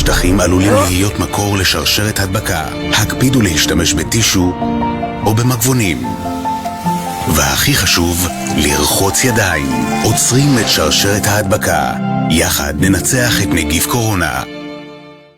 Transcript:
משטחים עלולים להיות מקור לשרשרת הדבקה. הקפידו להשתמש בטישו או במגבונים. והכי חשוב, לרחוץ ידיים. עוצרים את שרשרת ההדבקה. יחד ננצח את נגיף קורונה.